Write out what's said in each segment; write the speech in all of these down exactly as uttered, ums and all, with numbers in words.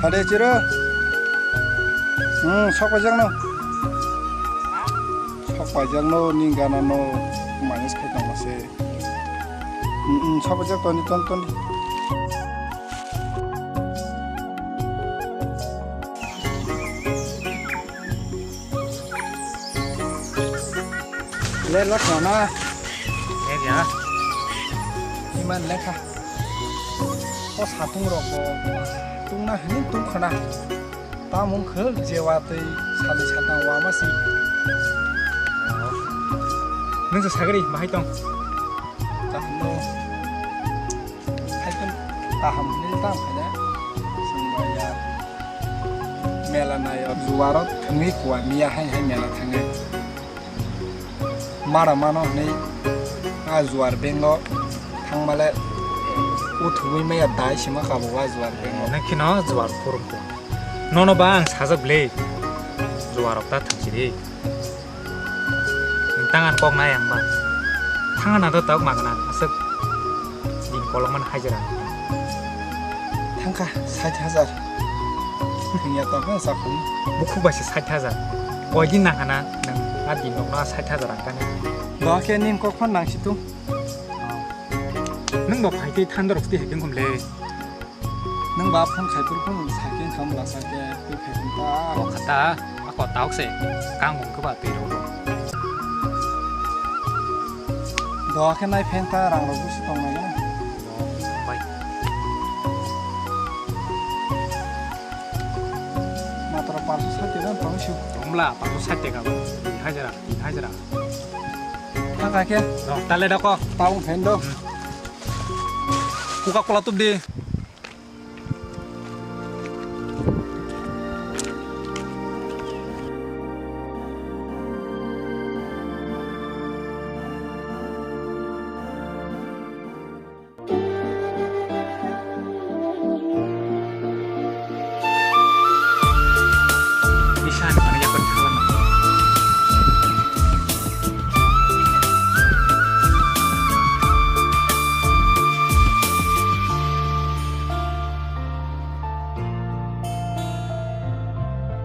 Ade chiro. Hmm, sok paijak no. Sok paijak no, ning gana no, manage khai tong se. Hmm, hmm, sok paijak toni, ton, toni. Le, le, khona. Le, ya. Iman lekha. O satung rok bo tungna hini tungkhana. Tamung khe je watwi sali satang wama si. Nung sa sagri, bahai tong. Kaham no. Hai tong kaham ni tam khaina. Sungba ya. Mela nai o juaro thangwi kuwa miya hai hai mela thangai. Mara mano hwnwi a juar bengo thangmale uthumwi maya dai sima kabo a juar bengo. Nang kheno juar phurung ko. Nono ba ang sajak ble. Juarok ta thangsi di. Tang ang kok nai ang ba. Thang na to tok magna aswk din kolok man hajira. Thangkha sait hajar. Thangya to khe sakhung. Bukhuk bai se sait hajar. Koi din na hana nang a din nok na sait hajar ang kani. Doa khe ning kok phan nang situ. Nung bo phai tei thandorok sti hai kengkhum le. Nung ba phone khai phuru phone sai kengkham la sa khe tei khai phun ta. O khata, ako tauk se kang bung keba tei ro. Doa khe nai phen ta rang rok busi tong nai na. Bai. Matra parso sati na tong siu. Tomla parso sati ka. Hajara, hajara. Thang kha khe. Rok tale dako. Taung phen do. Coca-Cola tup di. Isan, ano yakon thalang.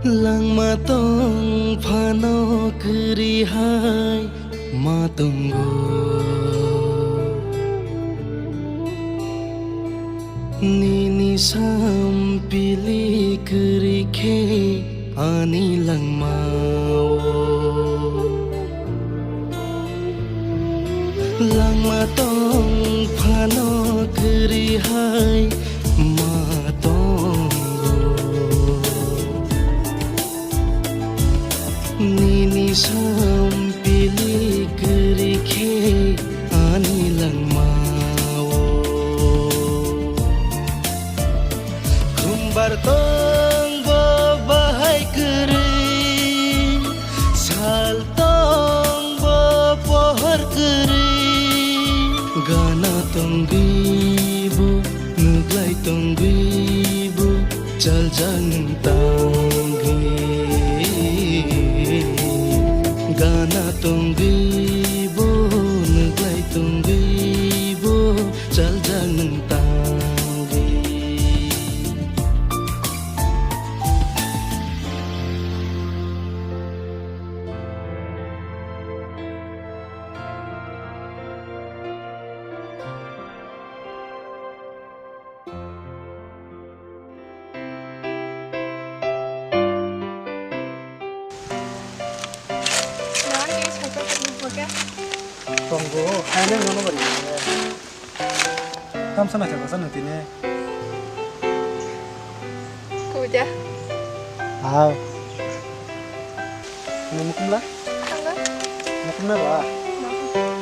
Langma tong phano kwrwi hai ma tongo. Nini sampili kwrwi khe ani langmao. Langma tong phano kwrwi hai ma tongo. Nini sampili kwrwi khe ani langmao. Khumbar tong bo bahai kwrwi, sal tong bo pohor kwrwi. Gana tongwi bo, nuglai tongwi bo, chaljak nwng tangwi. Gana tongwi bo, nuglai tongwi bo, chaljak nwng tangwi. Tongo, hai nang nono bari. Tamsa naithok kasa nung tini. Kuja. Aw. Nung mukumla? Tangga. Mukumla ba? Makum.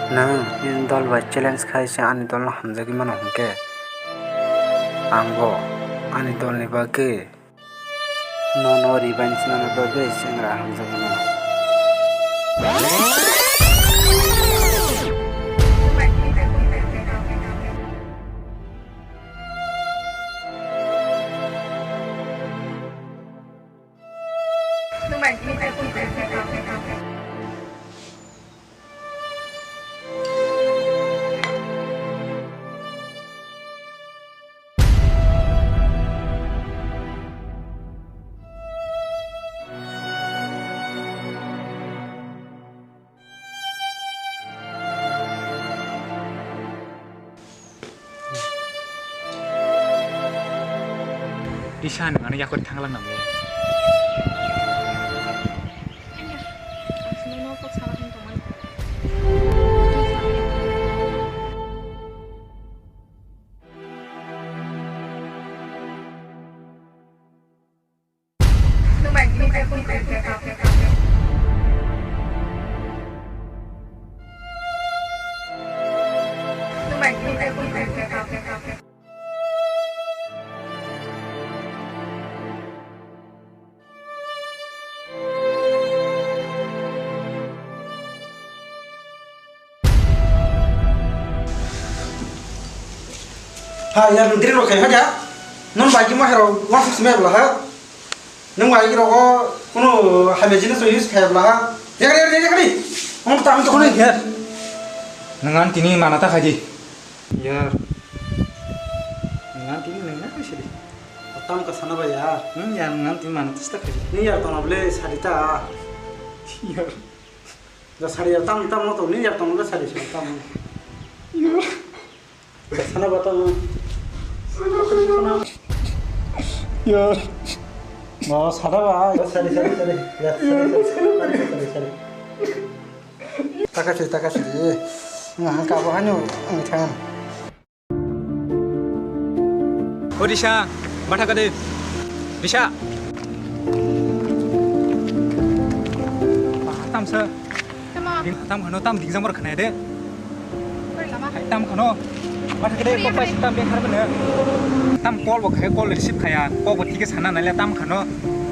Nwng nini dol bai challenge khai se ani dolno hamjagwi mano hwnkhe, angbo ani dolni bagwi nono revenge nana bagwi chengra hamjagwi mano. Risa, nwng ano yakur thanglang namo? Ang sino no kok sana hwn tongmani. Ha, ya, nwng diri rok khai ha kya? Nwng bai khe ma hero, wan suk sime bla ha? Nwng bai khe rogo kuno hamya jinis use khai bla ha? Ya kari, ya kari, ya kari. Nwng tam to khone. Yar. Nwng an tini mana ta khai di. Yar. Nwng an tini nwng na khai si di. Tam ka sana ba ya. Hmm, yar, nwng an tini mana ta sta khai di. Ni yar, tona bole sari ta. Yar. Da sari ya, tam, tam no to, ni ya, tam no sari, sari, tam. Da sana ba, tam. Ya. No, sana ba, ya, sari, sari, sari. Ya, sari, sari, sari, sari, sari. Taka siri, taka siri. Nga hangka bo hanyo, ang thang. O Risa, matha kade. Risa. Ba, tam sa. Tamo. Ding, tam khano, tam ding jamor khna de. Bari lama. Hai, tam khano. Matha kade, bari, kok pai bari. Tam be khar bene. Tam call bo khai, call receive khaya. Kok bo tike sana naila tam khano.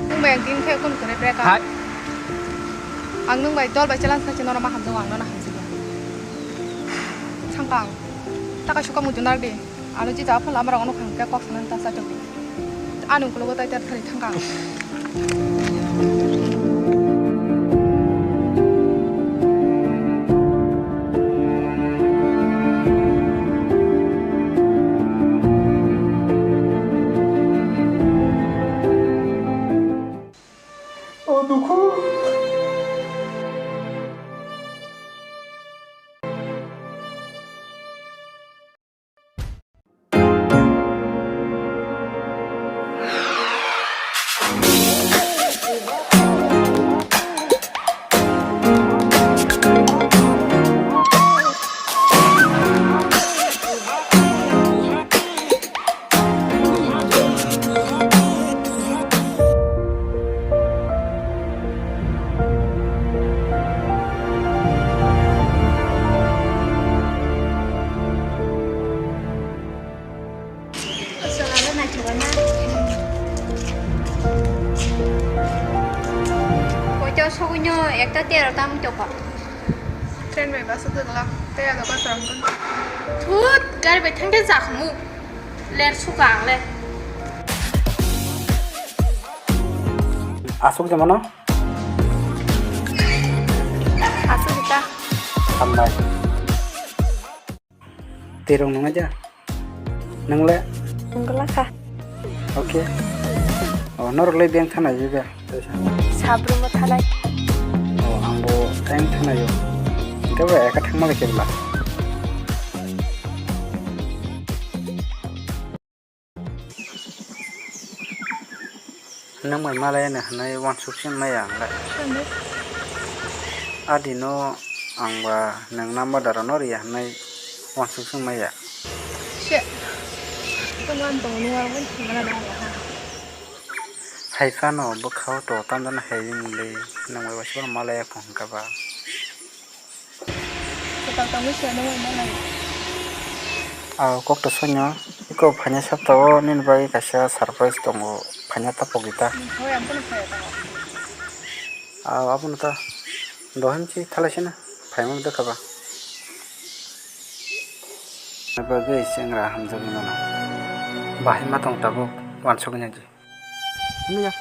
Nwng bai din khai kon kore breka. Hai. Ang nwng bai dol bai challenge khai se nono ma hamjao, ang nono hamjao. Sangkang. Taka suka mujunar di. Ano jita aphal amar ono khang khe kok sanan ta sa chok. Ano kulo tai ter thari thangkang. O dukhu. Koito sogwino ekta tero tam tokha. Train bai bus o dwgla, tei ado bus rok wngkha. Thut, gari bai thangkhe jakhamu. Ler suka ang le. Aswk jamano? Aswk ta. Hambai. Terong nung aja. Nung le? Nung kela kha. Oke. Oh, norok le beng thana je ba? Sabrum thanai. Oh, ang bo tang thana yo. Hingke ba eka thangma le kebla. Nwng bai malai ani hwnwi uansuk se maya ang le. Adi no ang ba nwng number dara no riya hwnwi uansuk se maya. Se. Tongwan tong nuwa wan thangna na ha. Hai phano bwkhao to tamjani hai wngwi nwng bai waisa malai ya phone ka ba. Tang tangwi se nung wngna nai. Aw, kok to soino, iko phaina saptao nini bagwi kaisa surprise tongo, phaina tapok di ta. Hoi, ang bono phai tongo. Aw, abono ta dohimchi thalaisina, phaima dekha ba. Bagwi sengra hamjagwi mano. Bahai ma tong tabuk, wansugwi naidi. Hwnwi ya,